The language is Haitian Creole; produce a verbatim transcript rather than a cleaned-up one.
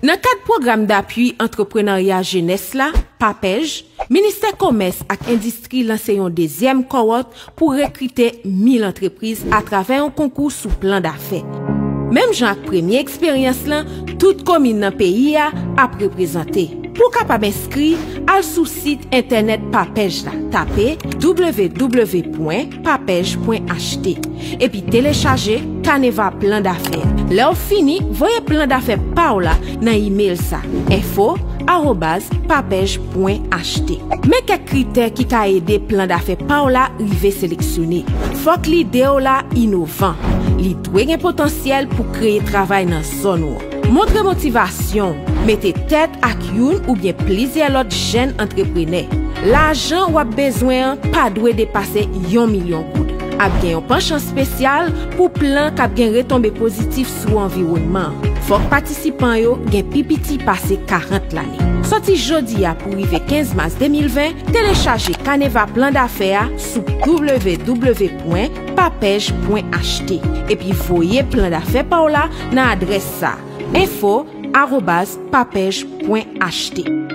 Nan kad Pwogram Dapui Antreprenarya Jenès la, PAPEJ, Ministè Komès ak Endistri lanse yon dezyèm kòwòt pou rekrite mil antrepriz atravè yon konkou sou plan dafè. Menm jan ak premye eksperyans lan, tout komin nan peyi a ap reprezante. Pou w kapab enskri, al sou sit entènèt PAPEJ la, tape w w w pwen papej pwen h t, epi telechaje Caneva Plan Dafè. Lè w fini, voye plan dafè pa w la nan imèl sa, info arobaz papej pwen h t. Men kèk kritè ki ka ede plan dafè pa w la rive seleksyone. Fòk lide w la inovan. Li dwe gen potansyèl pou kreye travay nan zòn ou an. Montre motivasyon w. Mete tèt ak youn oubyen plizyè lòt jèn antreprenè. Lajan w ap bezwen an pa dwe depase yon milyon goud. Ap gen yon panchan espesyal pou plan k ap gen retonbe pozitif sou anviwònman an. Fòk patisipan yo gen pi piti pase karant lane. Soti jodi a pou rive kenz mas de mil ven, telechaje Caneva Plan Dafè a sou w w w pwen papej pwen h t epi voye plan dafè pa w la nan adrès sa, info arobaz papej pwen h t.